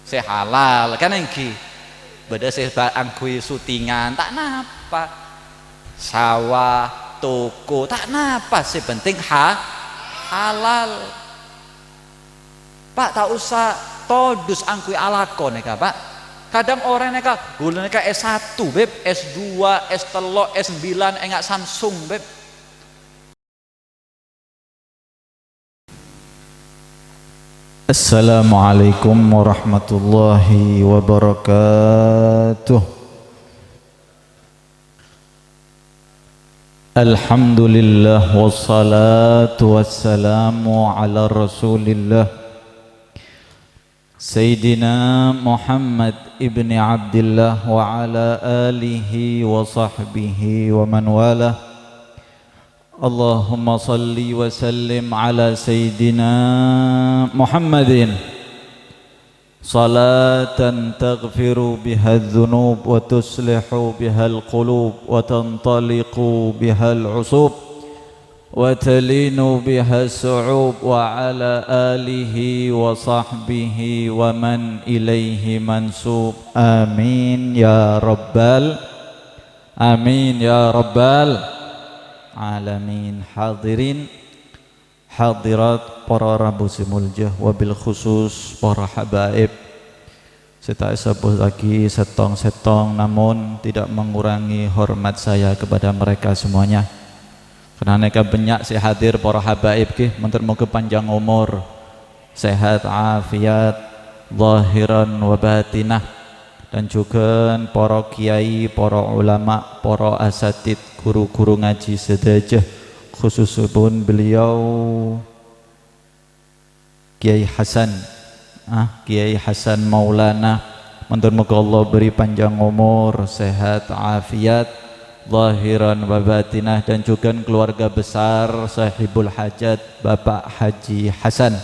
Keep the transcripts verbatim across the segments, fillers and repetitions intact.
sè halal, kan èngghi? Bâdâ sè ba-, angghuy syutingan, ta' napa. Sawah, toko, ta' napa, sè penting ha-, halal. Pa', ta' osa todus angghuy alako nèka, Pa'. Kadhâng orèng nèka, ghulâ nèka S satu, Bib, S dua, S tello', S sembilan, enga' Samsung, Bib. Assalamualaikum warahmatullahi wabarakatuh. Alhamdulillah, wassalatu wassalamu ala Rasulillah, Sayyidina Muhammad ibni Abdillah, wa ala alihi wa sahbihi wa man walah. Allahumma salli wa sallim ala Sayyidina Muhammadin, salatan taghfiru biha dzunub wa tuslihu bihal qulub wa tantaliqu bihal usub wa talinu biha su'ub, wa ala alihi wa sahbihi wa man ilaihi mansub. Amin ya rabbal, amin ya rabbal alamin. Hadirin hadirat, para rabu sè molja, wabil khusus para habaib sè ta' èsebbhuttaghi sèttong-sèttong, namun tidak mengurangi hormat saya kepada mereka semuanya. Karena nèka bânnya' sè hadir para habaib, ghi, moghâ-moghâ panjang omor, sehat afiat, zahiran wa batinah, dan jhughân para kiai, para ulama, para asatid, guru-guru ngajhi sadhâjâ, khususipun beliau Kiai Hasan, ah, Kiai Hasan Maulana, moghâ-moghâ Allah beri panjang umur, sehat afiat, zahiran wa batinah, dan jhughân keluarga besar sahibul hajat, Bapak Haji Hasan.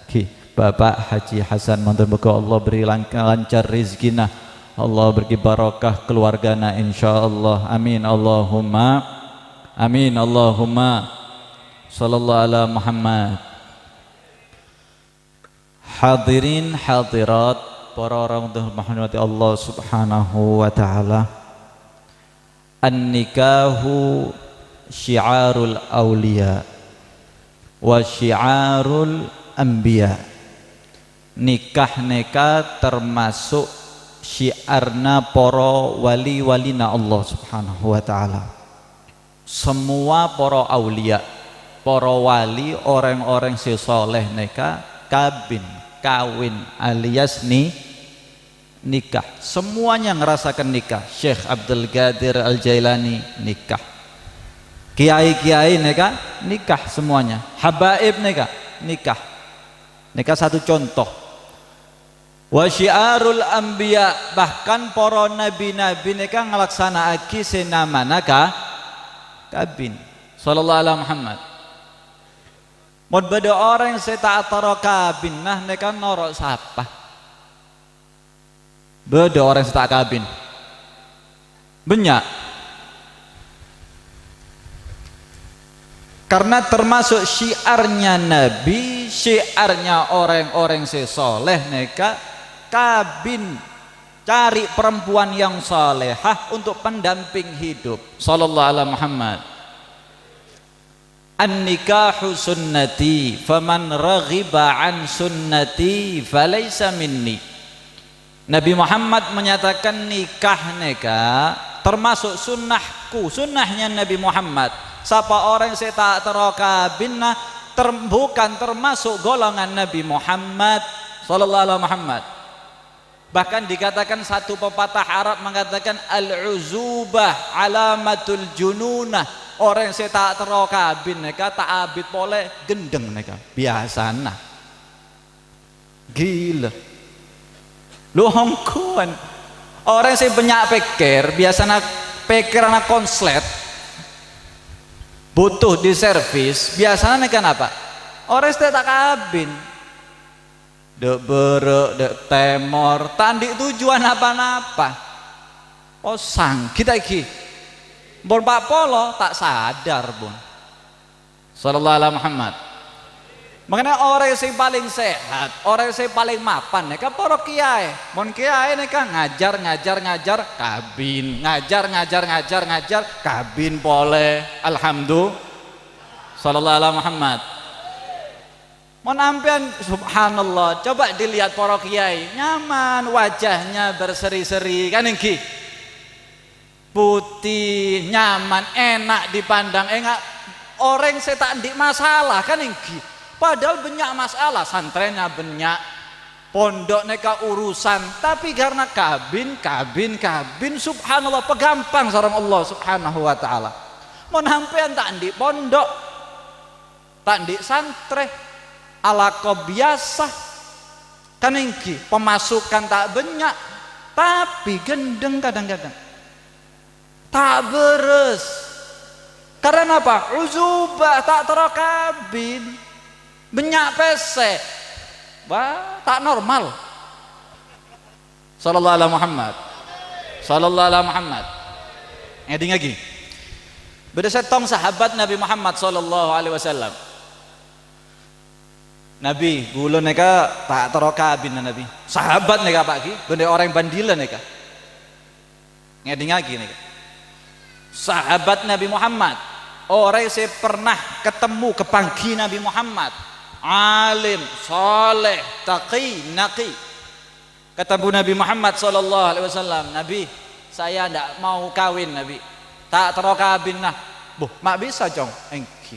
Ghi, Bapak Haji Hasan, moghâ-moghâ Allah beri lang-, lancar rizkina, Allah beri barokah keluargana, insyaallah. Amin, Allahumma amin, Allahumma sallallahu ala Muhammad. Hadirin hadirat, para orang yang dirahmati Allah Subhanahu wa Ta'ala. An-nikahu syi'arul auliya wa syi'arul anbiya. Nikah nèka termasuk syiarna para wali-walina Allah Subhanahu wa Ta'ala. Semua para aulia, para wali, orèng-orèng sè soleh nèka kabin, kawin, alias ni-, nikah. Semuanya ngerasakan nikah. Syekh Abdul Qadir Al-Jailani nikah. Kiai-kiai nèka nikah semuanya. Habaib nèka nikah. Nèka satu contoh. Wa syiarul anbiya, bahkan para nabi-nabi nèka nglaksana'aghi sè namana ka-, kabin. Sallallahu ala Muhammad. Mon bâdâ orèng sè ta' atoro' kabin, nah, nèka noro' sapa? Bâdâ orèng sè ta' kabin. Bânnya'. Karena termasuk syiarnya Nabi, syiarnya orang-orang sè soleh nèka kabin, cari perempuan yang salehah untuk pendamping hidup. Sallallahu ala Muhammad. "An-nikahu sunnati, faman raghiba an sunnati falaisa minni." Nabi Muhammad menyatakan nikah nèka termasuk sunnahku, sunnahnya Nabi Muhammad. Sapa orèng sè ta' terro kabinna, ter-, bukan termasuk golongan Nabi Muhammad, sallallahu alaihi Muhammad. Bahkan dikatakan satu pepatah Arab mengatakan, "Al-uzubah alamatul jununah." Orèng sè ta' terro kabin nèka ta' abit polè ghendheng nèka. Biasana. Gila. Lu hongkoan. Orèng sè bânnya' pèkkèr, biasana pèkkèranna konslet, butuh diservis, biasana nèka napa? Orèng sè ta' kabin. Dâ' bârâ', dâ' tèmor, ta' andi' tujuan apa-napa. Oh, sangghi ta' ènggi? Pon pa' polo, ta' sadar, pon. Sallallahu ala Muhammad. Mangkana orèng sè palèng sehat, orèng sè palèng mapan nèka para kèyaè. Mon kèyaè nèka ngajar, ngajar, ngajar, kabin, ngajar, ngajar, ngajar, ngajar, kabin polè. Alhamdulillah. Sallallahu ala Muhammad. Mon ampèyan, subhanallah, coba dilihat para kèyaè, nyaman wajahnya, berseri-seri, kan èngghi? Putih, nyaman, enak dipandang, enga' orèng sè ta' andi' masalah, kan èngghi? Padahal bânnya' masalah, santrèna bânnya', pondok nèka urusan, tapè karna kabin, kabin, kabin, subhanallah, pagampang sareng Allah Subhanahu wa Ta'ala. Mon ampèyan ta' andi' pondok, ta' andi' santrè, alako biyasa, kan èngghi, pemasukan ta' bânnya', tapè ghendheng kadhâng-kadhâng. Ta' bârâs. Karna napa? Uzubah, ta' terro kabin. Bânnya' pèssè. Wah, ta' normal. Sallallahu ala Muhammad. Sallallahu ala Muhammad. Ngèdingngaghi. Bâdâ sèttong sahabat Nabi Muhammad sallallahu alaihi wasallam. "Nabi, ghulâ nèka ta' terro kabinna, Nabi." Sahabat nèka, Pak, ghi, bâdâ orèng bân dhilâ nèka. Ngèdingngaghi nèka. Sahabat Nabi Muhammad, orèng sè pernah ketemu, kapangghi Nabi Muhammad. Alim, saleh, taqi, naqi. Ketemu Nabi Muhammad sallallahu alaihi wasallam, "Nabi, saya ndak mau kawin, Nabi. Ta' terro kabinna." "Boh, ma' bisa, Cong?" "Èngghi.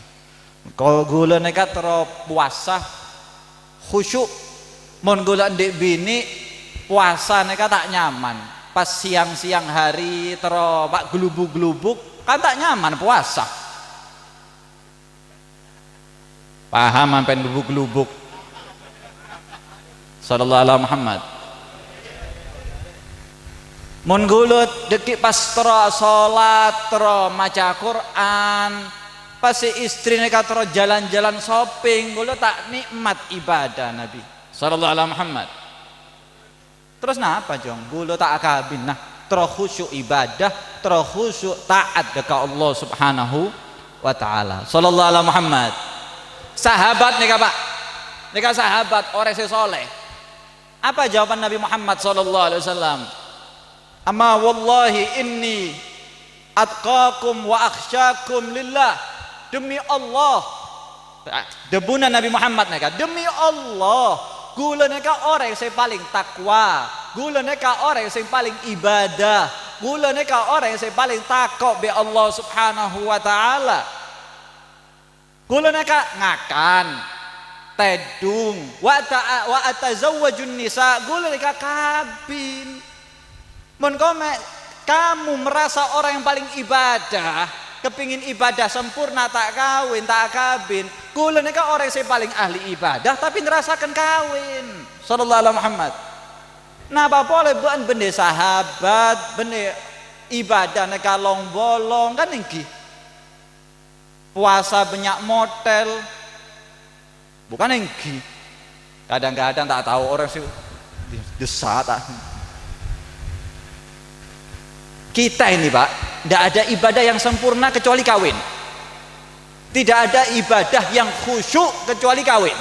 Engko' ghulâ nèka terro powasa, khusyuk. Mon ghulâ andi' binè', powasa nèka ta' nyaman. Pas siang-siang hari terro pa' glubuk-glubuk, kan ta' nyaman powasa." Paham ampèyan, glubuk-glubuk? Sallallahu ala Muhammad. Mon ghulâ dhâggi' pas terro salat, terro maca Qur'an, pas sè istri nèka terro jalan-jalan shopping, ghulâ ta' nikmat ibadah Nabi. Sallallahu ala Muhammad. Terros napa, Cong? Ghulâ ta' akabin, nah, terro khusyuk ibadah, terro khusyuk taat ka Allah Subhanahu wa Ta'ala. Sallallahu ala Muhammad. Sahabat nèka, Pak. Nèka sahabat, orèng sè soleh. Apa jawaban Nabi Muhammad sallallahu alaihi wasallam? "Amma wallahi inni atqakum wa akhsyakum lillah." Demi Allah, dhâbuna Nabi Muhammad nèka, "Demi Allah, ghulâ nèka orèng sè palèng takwa, ghulâ nèka orèng sè palèng ibadah, ghulâ nèka orèng sè palèng tako' bi' Allah Subhanahu wa Ta'ala." Ghulâ nèka ngakan, tèdung, wa ta-, wa atazawwajun nisa, ghulâ nèka kabin. Mon kome-, kamu merasa orang yang paling ibadah, kepingin ibadah sempurna, ta' kawin, ta' kabin, ghulâ nèka orang sè paling ahli ibadah, tapi ngerasakan kawin. Sallallahu alaihi Muhammad. Napa polè bâ'ân bânnè sahabat, bânnè ibadah nèka long-bolong, kan èngghi? Puasa bânnya' motel. Bukan èngghi. Kadang-kadang ta' tao orèng sè dissa' ta'. Kita ini, Pak, ndak ada ibadah yang sempurna kecuali kawin. Tidak ada ibadah yang khusyuk kecuali kawin.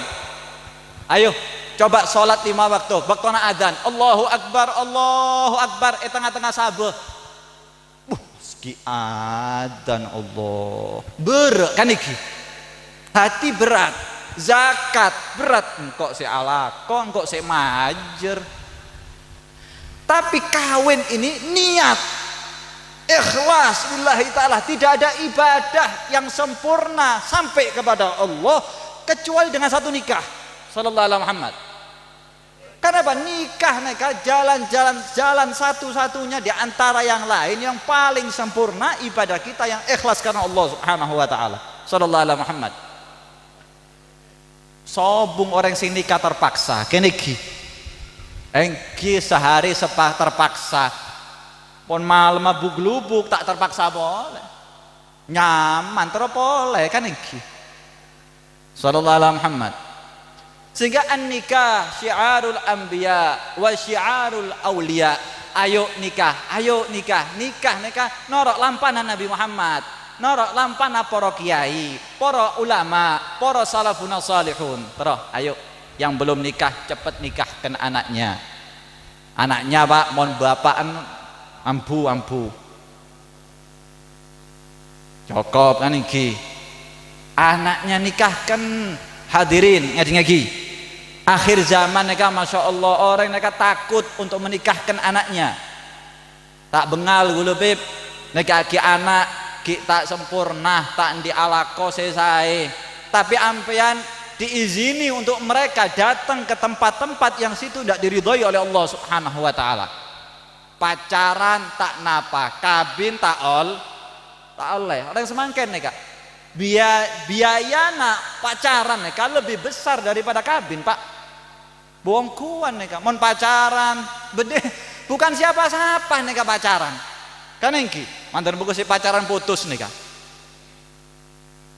Ayo, coba sholat lima waktu, waktona adzan. Allahu Akbar, Allahu Akbar, è tengnga-tengnga sabâ. Buh, sakè' adzan, Allah. Bârâ' kan èngghi? Hati berat. Zakat berat. Engko' sè alako, engko' sè majâr. Tapi kawin ini niat. Ikhlas lillahi ta'ala. Tidak ada ibadah yang sempurna sampai kepada Allah kecuali dengan satu nikah. Sallallahu alaihi Muhammad. Kenapa? Nikah nèka jalan-jalan, jalan satu-satunya di antara yang lain yang paling sempurna ibadah kita yang ikhlas karena Allah Subhanahu wa Ta'ala. Sallallahu alaihi Muhammad. Sobung orèng sè nikah terpaksa, kènè ghi. Èngghi saarè sepa-, terpaksa. Pon malem abu-glubuk ta' terpaksa polè. Nyaman terro polè, kan èngghi. Sallallahu ala Muhammad. Sehingga an-nikah syiarul anbiya wa syiarul auliya. Ayo nikah, ayo nikah, nikah, nikah noro' lampana Nabi Muhammad. Noro' lampana para kiai, para ulama, para salafuna salihun. Terro, ayo, yang belum nikah, cepet nikahkan anaknya. Anaknya, Pak, mon bapa'en ambu-ambu. Cokop, kan, ènggi. Anaknya nikahkan, hadirin, ngèdingngaghi. Akhir zaman nèka, Masya Allah, orèng nèka takut untuk menikahkan anaknya. Ta' bengal ghulâ, Bib. Nèka ghi' ana', ghi' ta' samporna, ta' andi' alako sè saè. Tapi ampèyan diizini untuk mereka datang ke tempat-tempat yang situ tidak diridhoi oleh Allah Subhanahu wa Ta'ala. Pacaran ta' napa, kabin ta' ol-, ta' ollè. Orèng samangkèn nèka, bia-, biayana pacaran nèka lebih besar daripada kabin, Pak. Bongkowan nèka, mon pacaran, bâdâ, bukan siapa-siapa nèka pacaran. Kan ènggi, mandhâr moghâ sè pacaran putus nèka.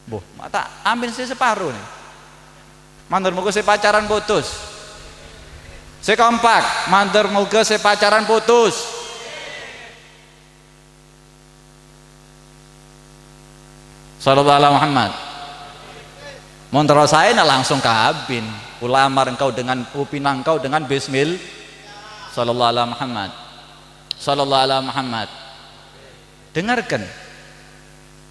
Boh, ma' ta' amin sè saparo nè. Mandhâr moghâ sè pacaran putus. Sè kompak, mandhâr moghâ sè pacaran putus. Sallallahu ala Muhammad. Mon terro saèna langsung kabin. Kulamar engkau dengan, kupinang engkau dengan bismil-, Sallallahu ala Muhammad. Sallallahu ala Muhammad. Dengarkan.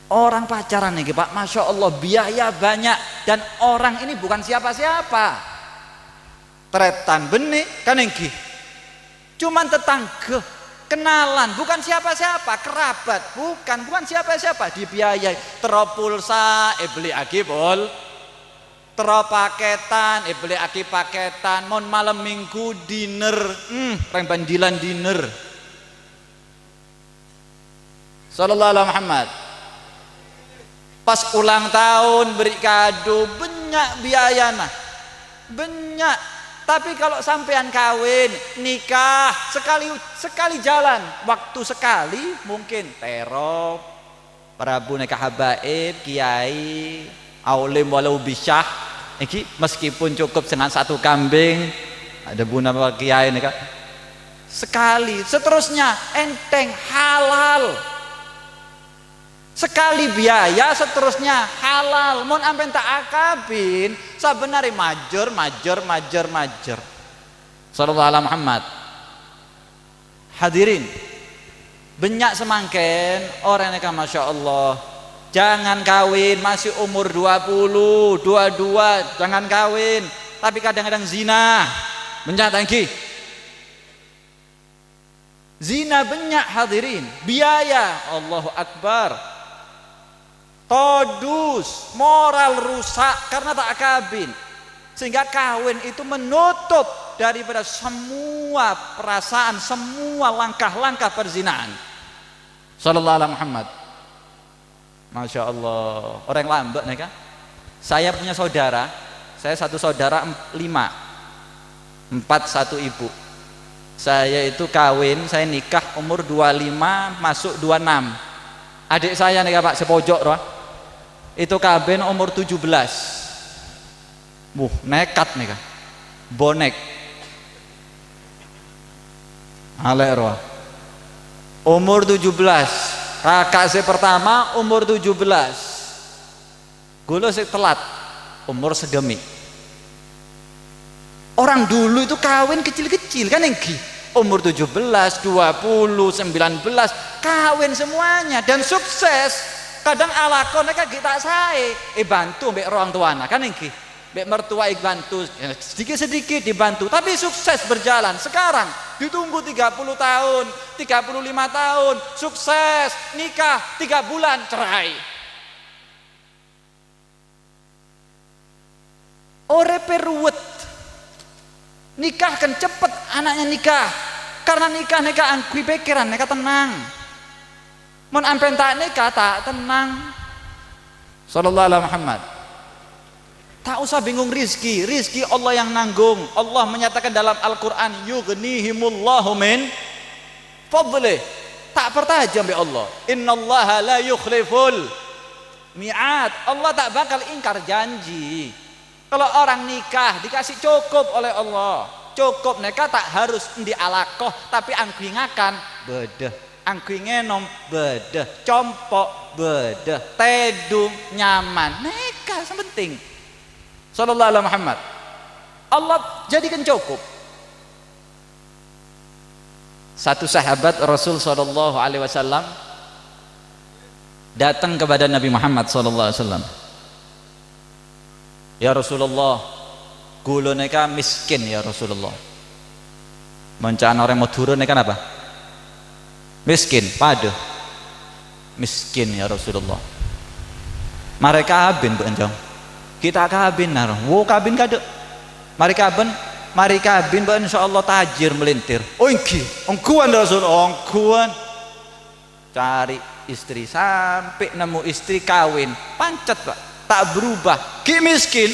Orang pacaran nèka, Pak, Masya Allah, biaya banyak. Dan orang ini bukan siapa-siapa. Tarètan bânnè, kan ènggi. Cuman tetangga, kenalan, bukan siapa-siapa, kerabat, bukan, bukan siapa-siapa, dibiayai. Terro pulsa, èbellèaghi pul-, terro pakètan, èbellèaghi pakètan. Mon malem Minggu, dinner, hmm, rèng bândilan dinner. Sallallahu ala Muhammad. Pas ulang tahun, beri kado, bânnya' biayana. Bânnya'. Tapi kalau sampèyan kawin, nikah, sekali, sekali jalan, waktu sekali, mungkin terro, para bu nèka habaib, kiai, alim walau bisyah, ènggi, meskipun cukup dengan satu kambing, ada bu napa kiai nèka. Sekali, seterusnya ènthèng, halal. Sekali biaya, seterusnya halal. Mon ampèyan ta' akabin, sabennarè majâr, majâr, majâr, majâr. Sallallahu ala Muhammad. Hadirin, bânnya' samangkèn orèng nèka, Masya Allah, jangan kawin, masih umur dua puluh, dua dua, jangan kawin. Tapi kadang-kadang zina. Bânnya' ta' ènggi? Zina bânnya', hadirin. Biaya, Allahu Akbar. Todus, moral rusak karena ta' akabin. Sehingga kawin itu menutup daripada semua perasaan, semua langkah-langkah perzinahan. Sallallahu ala Muhammad. Masya Allah. Orèng lambâ' nèka. Saya punya saudara, saya satu saudara em-, lima. Empat, satu ibu. Saya itu kawin, saya nikah umur dua lima, masuk dua enam. Adik saya nèka, Pak, sè pojok rowa. Itu kawin umur tujuh belas. Wuh, nekat nèka. Bonèk. Alè' rowa. Umur tujuh belas. Kaka' sè pertama umur tujuh belas. Ghulâ sè telat, umur sagâmè'. Orang dulu itu kawin kecil-kecil, kan ènggi? Umur tujuh belas, dua puluh, sembilan belas, kawin semuanya. Dan sukses. Kadang alako nèka ghi' ta' saè, èbhânto bi' orang tuana, kan ènggi? Bi' mertua èbhânto, ya, sedikit-sedikit dibantu, tapi sukses berjalan. Sekarang ditunggu tiga puluh tahun, tiga puluh lima tahun, sukses, nikah, tiga bulan cerai. Orèpè ruwet. Nikahkan cepet anaknya nikah. Karena nikah nèka angghuy pèkkèran nèka tennang. Mon ampèyan ta' nikah, ta' tennang. Sallallahu ala Muhammad. Tak usah bingung rizki. Rizki Allah yang nanggung. Allah menyatakan dalam Al-Quran, "Yughnihimullahu min fadlih." Tak pertajam bi' Allah. "Innallaha la yukhliful mi'ad." Allah tak bakal ingkar janji. Kalau orang nikah dikasih cukup oleh Allah. Cukup nèka ta' harus andi' alako, tapi angghuy ngakan, bâdâ. Angghuy ngènom bâdâ, compo' bâdâ, tèdung nyaman. Nèka sè penting. Sallallahu ala Muhammad. Allah jadikan cukup. Satu sahabat Rasul sallallahu alaihi wasallam datang kepada Nabi Muhammad sallallahu alaihi wasallam. "Ya Rasulullah, ghulâ nèka miskin, ya Rasulullah." Mon ca'na orèng Madhurâ nèka napa? Miskin, padâ. "Miskin, ya Rasulullah." "Marè kabin bâ'na, Cong?" "Ghi' ta' kabin, Naro." "Wo, kabin kadâ'." "Marè kabin, marè kabin bâ'na, insyaallah tajir melintir." "Oh, èngghi, ongghuwân, Rasul, ongghuwân." Cari istri, sampè' nemmo istri kawin. Pancet, Pak. Ta' berubah. Ghi' miskin.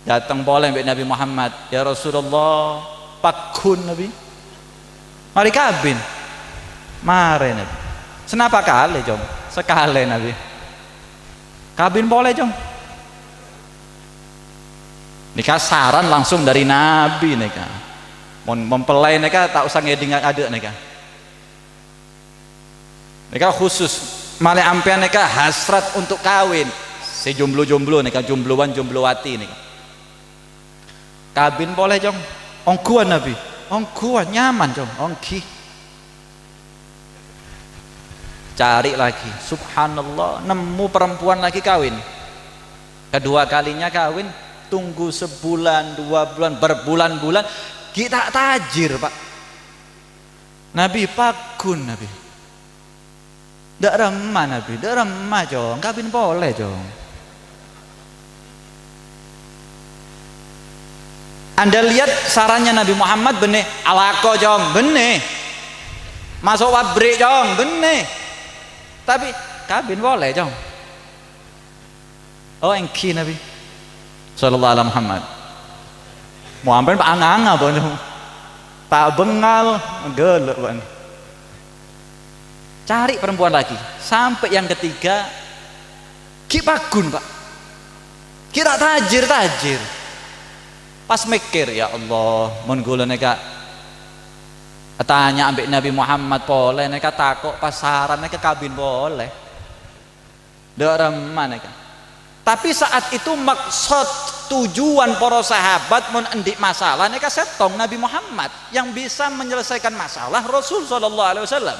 Dâteng polè bi' Nabi Muhammad, "Ya Rasulullah, pagghun, Nabi. Marè kabin." "Marè, Nabi." "Sanapa kalè, Cong?" "Sakalè, Nabi." "Kabin polè, Cong." Nèka saran langsung dâri Nabi nèka. Mon mempelai nèka ta' osa ngèdhing adâ' nèka. Nèka khusus, malè ampèyan nèka hasrat untuk kawin. Sè jomblo-jomblo nèka, jomblowan, jomblowati nèka. "Kabin polè, Cong." "Ongghuwân, Nabi?" "Ongghuwân, nyaman, Cong." "Ongghi." Cari lagi, subhanallah, nemmo perempuan lagi kawin. Kedua kalinya kawin, tunggu sebulan, dua bulan, berbulan-bulan, ghi' ta' tajir, Pak. "Nabi, pagghun, Nabi." "Dâ' remma, Nabi, dâ' remma, Cong, kabin polè, Cong." Anda lihat sarannya Nabi Muhammad, bânnè, "Alako, Cong," bânnè. "Maso' pabrik, Cong," bânnè. Tapè kabin polè, Cong. "Oh, èngghi, Nabi." Sallallahu ala Muhammad. Mo ampèyan pa' anga-anga, bâ'na. Ta' bengal, ghellâ', bâ'na. Cari perempuan lagi. Sampai yang ketiga, ghi' pagghun, Pak. Ghi' ta' tajir-tajir. Pas mèkkèr, "Ya Allah, mon ghulâ nèka atanya ambi' Nabi Muhammad polè, nèka tako' pasaran nèka kabin polè." Dâ' remma nèka. Tapi saat itu maksud tujuan para sahabat mon andi' masalah nèka sèttong Nabi Muhammad yang bisa menyelesaikan masalah Rasul sallallahu alaihi wasallam.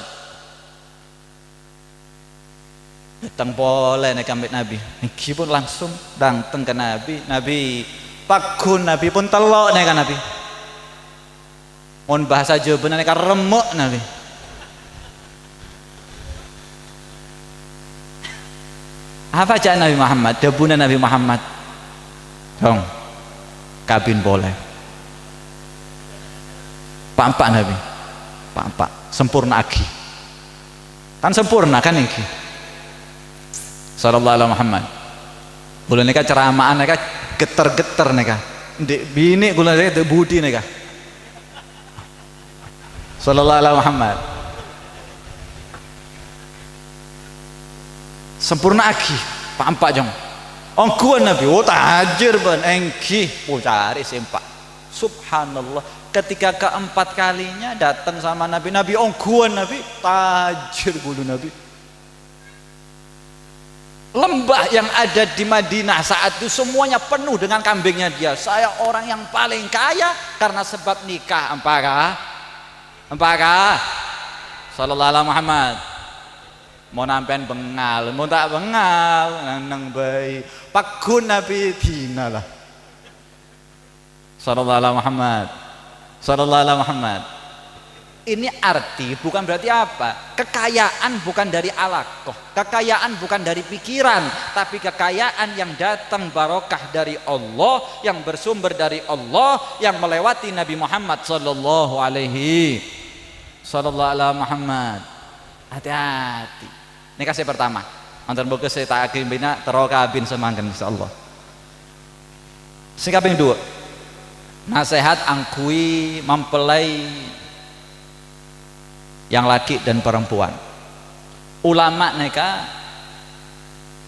Dâteng polè nèka ambi' Nabi. Èngghi pon langsung dâteng ka Nabi. "Nabi, pagghun, Nabi, pon tello' nèka, Nabi." Mon bahasa Jawabana nèka remma', Nabi. Apa ca'na Nabi Muhammad? Dhâbuna Nabi Muhammad, "Cong, kabin polè." Pa'-empa', Nabi. Pa'-empa'. Samporna'aghi. Kan samporna, kan, èngghi? Sallallahu ala Muhammad. Ghulâ nèka cerama'an nèka ghètter-ghètter nèka. Andi' binè' ghulâ nèka, andi' budi nèka. Sallallahu ala Muhammad. Samporna'aghi, pa'-empa', Cong. Ongghuwân, Nabi. Oh, tajir bâ'na, èngghi. Oh, cari sè empa'. Subhanallah. Ketika keempat kalinya datang sama Nabi, Nabi ongghuwân, Nabi. Tajir ghulâ, Nabi. Lembah yang ada di Madinah saat itu semuanya penuh dengan kambingnya dia. "Saya orang yang paling kaya karena sebab nikah." Empa' ka? Empa' ka? Sallallahu ala Muhammad. Mon ampèyan bengal, mon ta' bengal, neng-neng bhâi. Pagghun Nabi dina la. Sallallahu ala Muhammad. Sallallahu ala Muhammad. Ini arti bukan berarti apa? Kekayaan bukan dari alako. Kekayaan bukan dari pikiran, tapi kekayaan yang datang barokah dari Allah, yang bersumber dari Allah, yang melewati Nabi Muhammad sallallahu alaihi, sallallahu ala Muhammad. Hati-hati. Nèka sè pertama. Mantan boga sè ta' aghâbina terro kabin samangkèn, insyaallah. Sè kapèng dua, nasèhat angghuy mempelai yang laki dan perempuan. Ulama nèka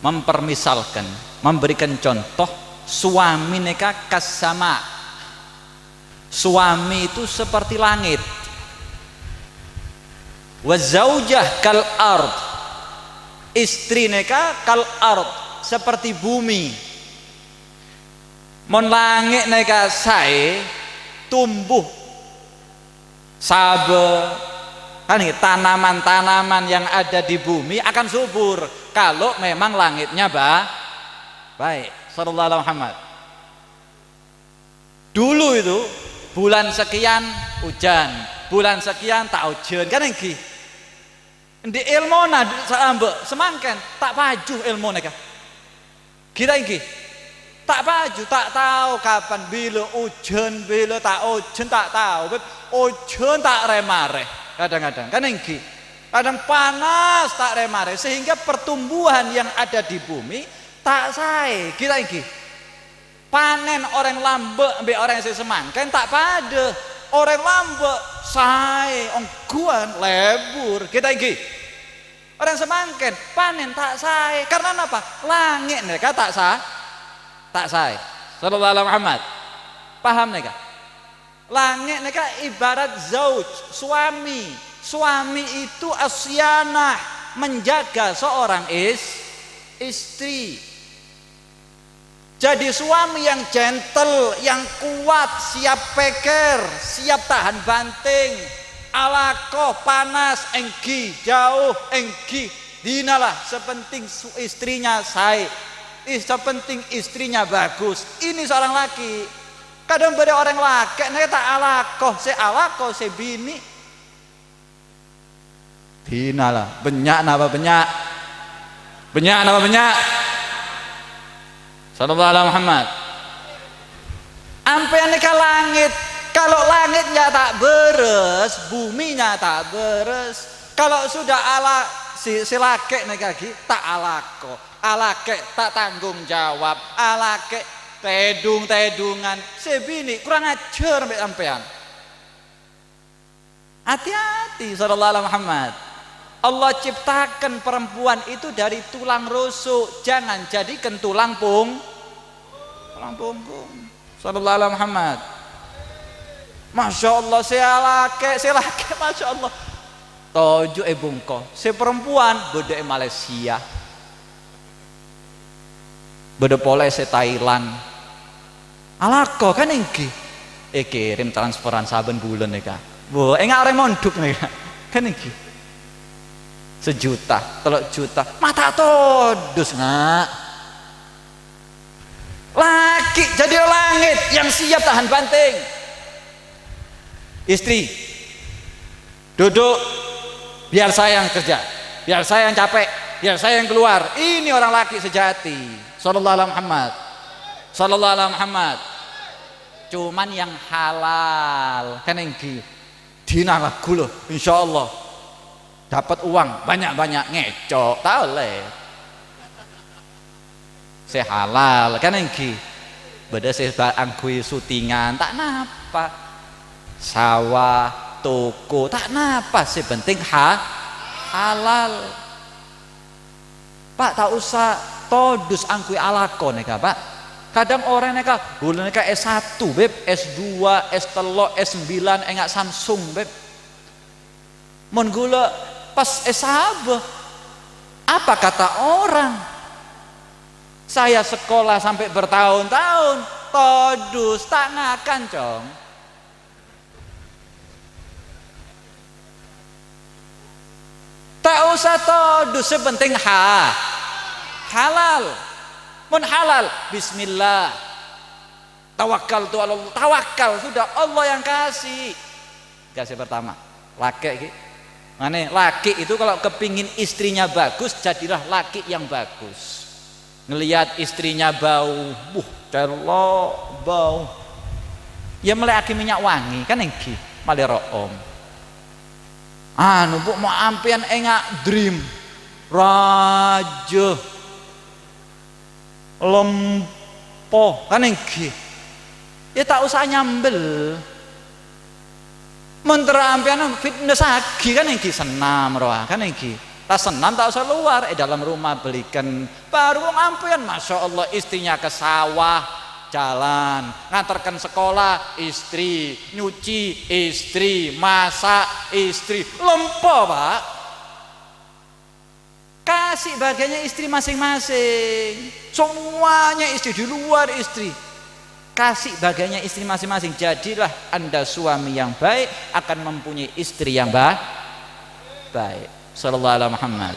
mempermisalkan, memberikan contoh, suami nèka kas sama. Suami itu seperti langit. "Wa zaujah kal ard." Istri nèka kal ard, seperti bumi. Mon langngè' nèka saè, tumbuh sabâ, kan, tanaman-tanaman yang ada di bumi akan subur kalau memang langitnya ba-, baik. Sallallahu alaihi Muhammad. Dulu itu, bulan sekian hujan, bulan sekian ta' hujan, kan ènggi? Endi' èlmona saambâ' samangkèn ta' paju èlmo nèka? Ghi ta' ènggi? Ta' paju, ta' tao kapan, bilâ hujan, bilâ ta' hujan, ta' tao, Beb. Hujan ta' rè-marè, kadang-kadang, kan ènggi? Kadang panas ta' rè-marè, sehingga pertumbuhan yang ada di bumi ta' saè, ghi ta' ènggi? Panèn orèng lambâ' bi' orèng sè samangkèn ta' padâ. Orèng lambâ' saè, ongghuwân, lebur, ghi ta' ènggi? Orèng samangkèn panèn ta' saè. Karna napa? Langngè' nèka ta' sa-, ta' saè. Sallallahu alaihi Muhammad. Paham nèka? Langngè' nèka ibarat zauj, suami. Suami itu asyanah, menjaga seorang is-, istri. Jadi suami yang gentle, yang kuat, siap pèkkèr, siap tahan banting, alako, panas, ènggi, jauh, ènggi, dinalah, sepenting su-, istrinya saè, is-, sepenting istrinya bagus. Ini seorang laki. Kadang bâdâ orèng lakè' nèka ta' alako, sè alako sè binè'. Dinalah, bânnya' napa bânnya'? Bânnya' napa bânnya'? Sallallahu ala Muhammad. Ampèyan nèka langit, kalau langitnya ta' bârâs, buminya ta' bârâs, kalau sudah ala-, si, si lakè' nèka ghi ta' alako, alakè' ta' tanggung jawab, alakè' tèdung-tèdungan, sè binè' kurang ajhâr bi' sampèyan. Hati-hati, sallallahu ala Muhammad. Allah ciptakan perempuan itu dari tulang rusuk, jangan jadikan tulang pung-, tulang punggung. Sallallahu ala Muhammad. Masya Allah, sè lakè', sè lakè', Masya Allah. Toju' è bungko. Sè perempuan, bâdâ è Malaysia. Bâdâ polè sè Thailand. Alako, kan ènggi? Èkèrèm transferan sabân bulân nèka. Wah, enga' orèng mondhuk nèka. Kan ènggi? Sejuta, tello' juta. Ma' ta' todus, nga'. Laki jadi langit yang siap tahan banting. Istri, duduk, biar saya yang kerja, biar saya yang capek, biar saya yang keluar. Ini orang laki sejati. Sallallahu ala Muhammad. Sallallahu ala Muhammad. Cuman yang halal, kan ènggi? Dina lagghu lho, insyaallah. Dapat uang banyak-banyak, ngèco', ta' ollè. Sè halal, kan ènggi? Bâdâ sè ba-, angghuy syutingan, ta' napa. Sawah, toko, ta' napa, sè penting ha-, halal. Pa', ta' osa todus angghuy alako nèka, Pa'. Kadhâng orèng nèka, ghulâ nèka S satu, Bib, S dua, S tello', S sembilan, enga' Samsung, Bib. Mon ghulâ pas èsabâ, apa kata orang? Saya sekolah sampai bertahun-tahun, todus, ta' ngakan, Cong. Ta' osa todus, sè penting ha-, halal. Mon halal, bismillah. Tawakkaltu 'alallah. Tawakal, sudah, Allah yang kasih. Kasih pertama. Lakè' ghi. Mane, laki itu kalau kepingin istrinya bagus, jadilah laki yang bagus. Ngeliat istrinya bau, buh, cellok, bau. Ya, mellèaghi minyak wangi, kan ènggi, malè ro'om. Anu, Bu, ma' ampèyan enga' dream, rajâ, lempo, kan ènggi. Ya, ta' osa nyambel. Mon terro ampèyan fitnessaghi, kan ènggi, sennam rowa, kan ènggi. Ta' sennam ta' osa lowar, è dalam rumah belikan. Baru wong ampèyan, masya Allah, istrinya ke sawah, Jalan, nganterkan sekolah, istri, nyuci, istri, masak, istri. Lempo, Pak. Kasih bagiannya istri masing-masing. Semuanya istri, di luar istri. Kasih bagiannya istri masing-masing. Jadilah Anda suami yang baik, akan mempunyai istri yang ba-, baik. Sallallahu ala Muhammad.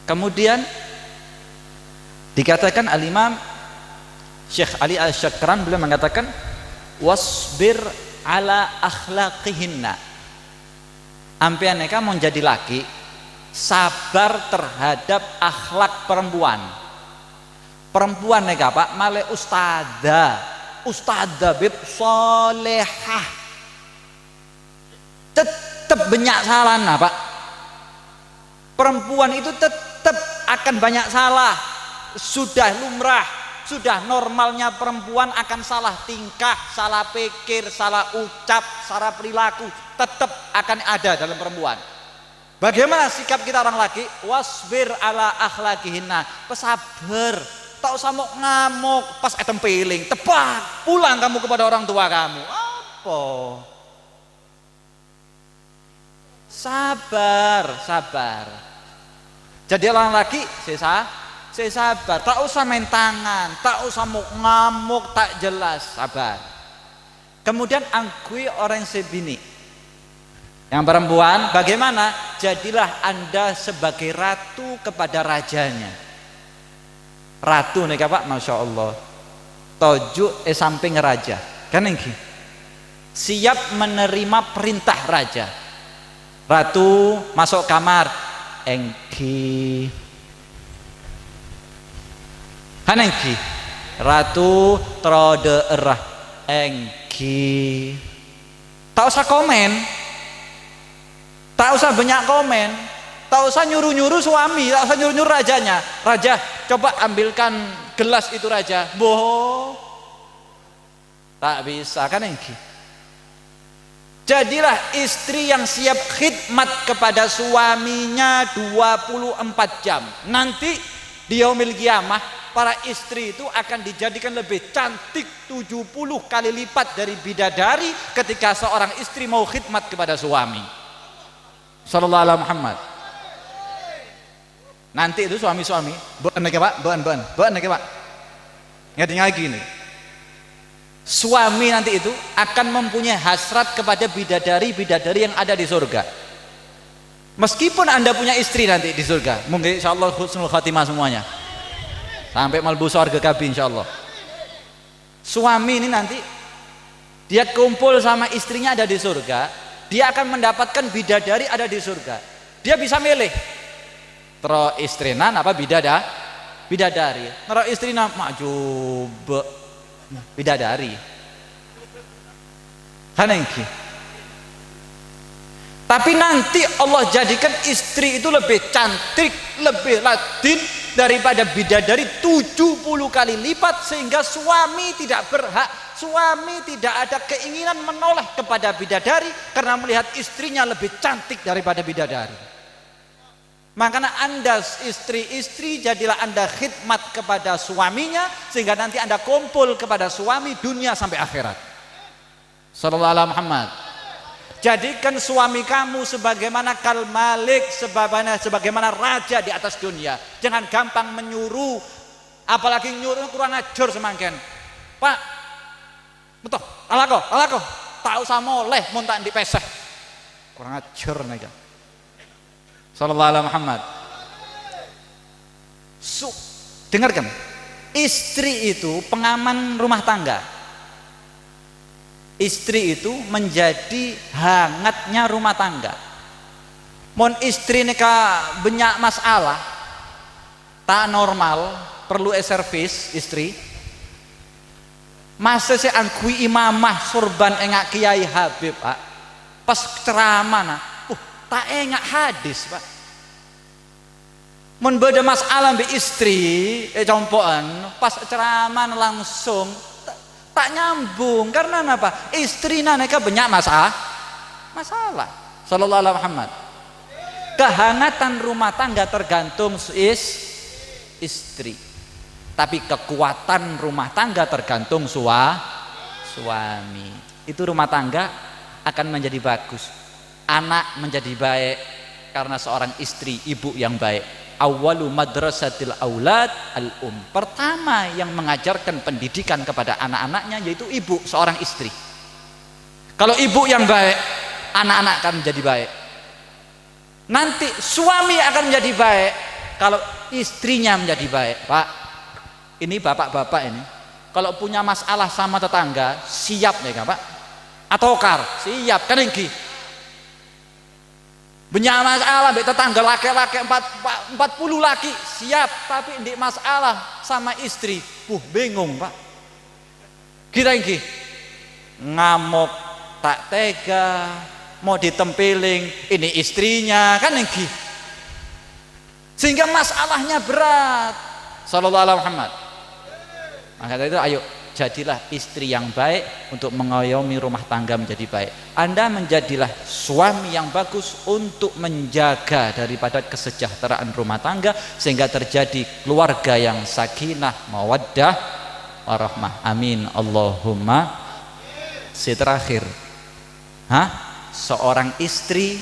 Kemudian dikatakan Al-Imam Syekh Ali Al-Syakran, beliau mengatakan, "Wasbir ala akhlaqihinna." Ampeyan nèka mon jadi laki, sabar terhadap akhlak perempuan. Perempuan nèka, Pak, malè ustadzah, ustadzah bib salehah. Tetep bânnya' salana, Pak. Perempuan itu tetep akan banyak salah. Sudah lumrah, sudah normalnya perempuan akan salah tingkah, salah pikir, salah ucap, salah perilaku. Tetep akan ada dalam perempuan. Bagaimana sikap kita orang laki? "Wasbir ala akhlaqihinna." Pesabar. Tak usah mok-ngamok. Pas ètempeling, tebak. Pulang kamu kepada orang tua kamu. Apa? Sabar, sabar. Jadi orang laki, sè sa-, sè sabar. Tak usah main tangan, tak usah mok-ngamok, tak jelas. Sabar. Kemudian angghuy orang sè binè'. Yang perempuan, bagaimana? Jadilah Anda sebagai ratu kepada rajanya. Ratu nèka, Pak, Masya Allah. Toju' è samping raja. Kan èngghi? Siap menerima perintah raja. Ratu maso' kamar. Èngghi. Kan èngghi? Ratu terro dhâ'ârâ. Èngghi. Ta' osa komen. Ta' osa bânnya' komen. Ta' osa nyuru-nyuru suami, ta' osa nyuru-nyuru rajanya. "Raja, coba ambilkan gelas itu, Raja." Boh. Ta' bisa, kan èngghi? Jadilah istri yang siap khidmat kepada suaminya dua puluh empat jam. Nanti di Yaumil Qiyamah, para istri itu akan dijadikan lebih cantik tujuh puluh kali lipat dari bidadari ketika seorang istri mau khidmat kepada suami. Sallallahu ala Muhammad. Nanti itu suami-suami, bâ'ân nèka, Pak, bâ'ân, bâ'ân, bâ'ân nèka, Pak. Ngèdingngaghi ini. Suami nanti itu akan mempunyai hasrat kepada bidadari-bidadari yang ada di surga. Meskipun Anda punya istri nanti di surga, mungkin insya Allah husnul khatimah semuanya. Sampai mlebu surga kabin insya Allah. Suami ini nanti dia kumpul sama istrinya ada di surga, dia akan mendapatkan bidadari ada di surga. Dia bisa milih. Terro istrina napa bidada-, bidadari. Terro istrina ma' jhubâ' bidadari. Kan èngghi. Tapi nanti Allah jadikan istri itu lebih cantik, lebih ladin daripada bidadari tujuh puluh kali lipat, sehingga suami tidak berhak, suami tidak ada keinginan menoleh kepada bidadari karena melihat istrinya lebih cantik daripada bidadari. Makanya Anda istri-istri, jadilah Anda khidmat kepada suaminya, sehingga nanti Anda kumpul kepada suami dunia sampai akhirat. Sallallahu ala Muhammad. Jadikan suami kamu sebagaimana Kal Malik, sebagaimana, sebagaimana raja di atas dunia. Jangan gampang menyuruh, apalagi nyuruh kurang ajar samangkèn. "Pak, betul, alako, alako. Ta' osa molè mon ta' andi' pèssè." Kurang ajar nèka. Sallallahu ala Muhammad. Su-, dengarkan. Istri itu pengaman rumah tangga. Istri itu menjadi hangatnya rumah tangga. Mon istri nèka bânnya' masalah, ta' normal, perlu èservis istri. Masa sè angghuy imamah sorban enga' Kèyaè Habib, Pak. Pas ceramah, nah, uh, ta' enga' hadis, Pak. Mon bâdâ masalah bi' istri, è compo'en, pas ceramah langsung ta-, ta' nyambung. Karena napa? Istrina nèka bânnya' masa-, masalah. Sallallahu ala Muhammad. Kehangatan rumah tangga tergantung su-, is-, istri. Tapi kekuatan rumah tangga tergantung sua-, suami. Itu rumah tangga akan menjadi bagus. Anak menjadi baik karena seorang istri, ibu yang baik. Awwalu madrasatil aulad al-um. Pertama yang mengajarkan pendidikan kepada anak-anaknya yaitu ibu, seorang istri. Kalau ibu yang baik, anak-anak akan menjadi baik. Nanti suami akan menjadi baik kalau istrinya menjadi baik, Pak. Ini bapak-bapak ini, kalau punya masalah sama tetangga, siap ngghi, Pak? Atokar, siap, kan ngghi? Banyak masalah, mbek tetangga laki-laki empat, empat puluh laki, siap. Tapi ndak masalah sama istri, buh, bingung, Pak. Kita ngghi, ngamuk, tak tega, mau ditempeling, ini istrinya, kan ngghi. Sehingga masalahnya berat. Sallallahu alaihi Muhammad. Maka dari itu, ayo, jadilah istri yang baik untuk mengayomi rumah tangga menjadi baik. Anda menjadilah suami yang bagus untuk menjaga daripada kesejahteraan rumah tangga, sehingga terjadi keluarga yang sakinah, mawaddah, warahmah. Amin. Allahumma. Si terakhir. Hah? Seorang istri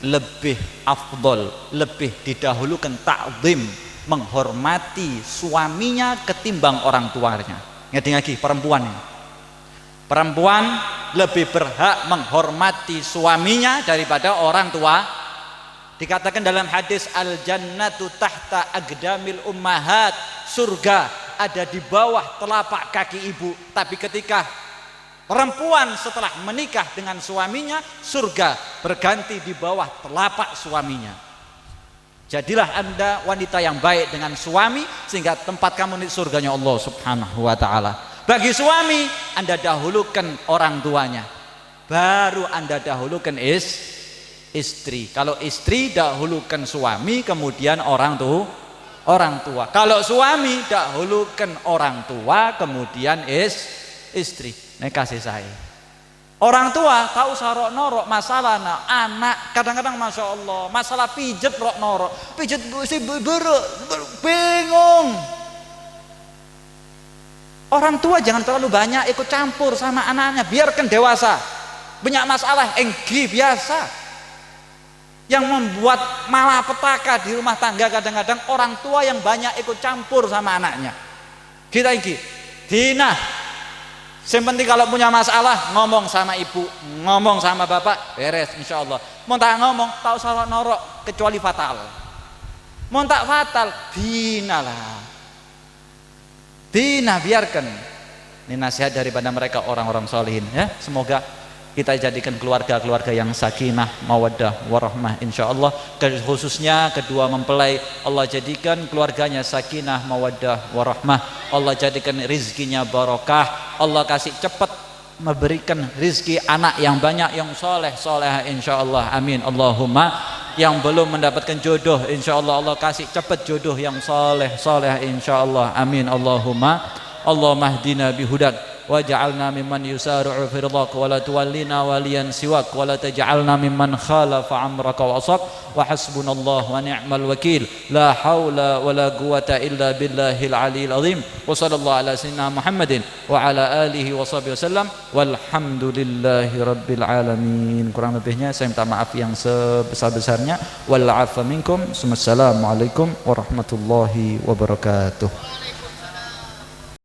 lebih afdol, lebih didahulukan ta'zim, menghormati suaminya ketimbang orang tuanya. Ngedingagi, perempuan ini. Perempuan lebih berhak menghormati suaminya daripada orang tua. Dikatakan dalam hadis, "Al-jannatu tahta aqdamil ummahat." Surga ada di bawah telapak kaki ibu. Tapi ketika perempuan setelah menikah dengan suaminya, surga berganti di bawah telapak suaminya. Jadilah Anda wanita yang baik dengan suami, sehingga tempat kamu di surganya Allah Subhanahu wa Ta'ala. Bagi suami, Anda dahulukan orang tuanya, baru Anda dahulukan is-, istri. Kalau istri, dahulukan suami, kemudian orang tu-, orang tua. Kalau suami, dahulukan orang tua, kemudian is-, istri. Nèka sè saè. Orang tua ta' osa ro'-noro' masalana anak. Kadang-kadang, masya Allah, masalah pijet ro'-noro'. Pijet bu-, si bu-, buru-, buru-, bingung. Orang tua jangan terlalu banyak ikut campur sama anaknya. Biarkan dewasa. Banyak masalah, ènggi biasa. Yang membuat malapetaka di rumah tangga kadang-kadang orang tua yang banyak ikut campur sama anaknya. Kita ini, Dina. Yang penting kalau punya masalah, ngomong sama ibu, ngomong sama bapak, beres, insya Allah. Mau tak ngomong, tak usah noro', kecuali fatal. Mau tak fatal, Dina lah. Dina, biarkan. Ini nasihat daripada mereka orang-orang solehin, ya. Semoga kita jadikan keluarga-keluarga yang sakinah, mawaddah, warahmah, insya Allah. Ke-, khususnya kedua mempelai, Allah jadikan keluarganya sakinah, mawaddah, warahmah. Allah jadikan rizkinya barokah. Allah kasih cepat memberikan rizki anak yang banyak, yang soleh, solehah, insya Allah. Amin. Allahumma. Yang belum mendapatkan jodoh, insya Allah, Allah kasih cepat jodoh yang soleh, solehah, insya Allah. Amin. Allahumma. Allahumma hdina bihudak. Waj'alna mimman yusari'u fi ridhak, wa la tuwallina waliyan siwak, wa la taj'alna mimman khalafa amraka wa asak, wa hasbunallah wa ni'mal wakil. La haula wa la quwwata illa billahil aliyil azim. Wa sallallahu ala sayyidina Muhammadin wa ala alihi wa sahbihi wasallam. Walhamdulillahi rabbil alamin. Kurang lebihnya saya minta maaf yang sebesar-besarnya. Wal afa minkum. Assalamualaikum warahmatullahi wabarakatuh.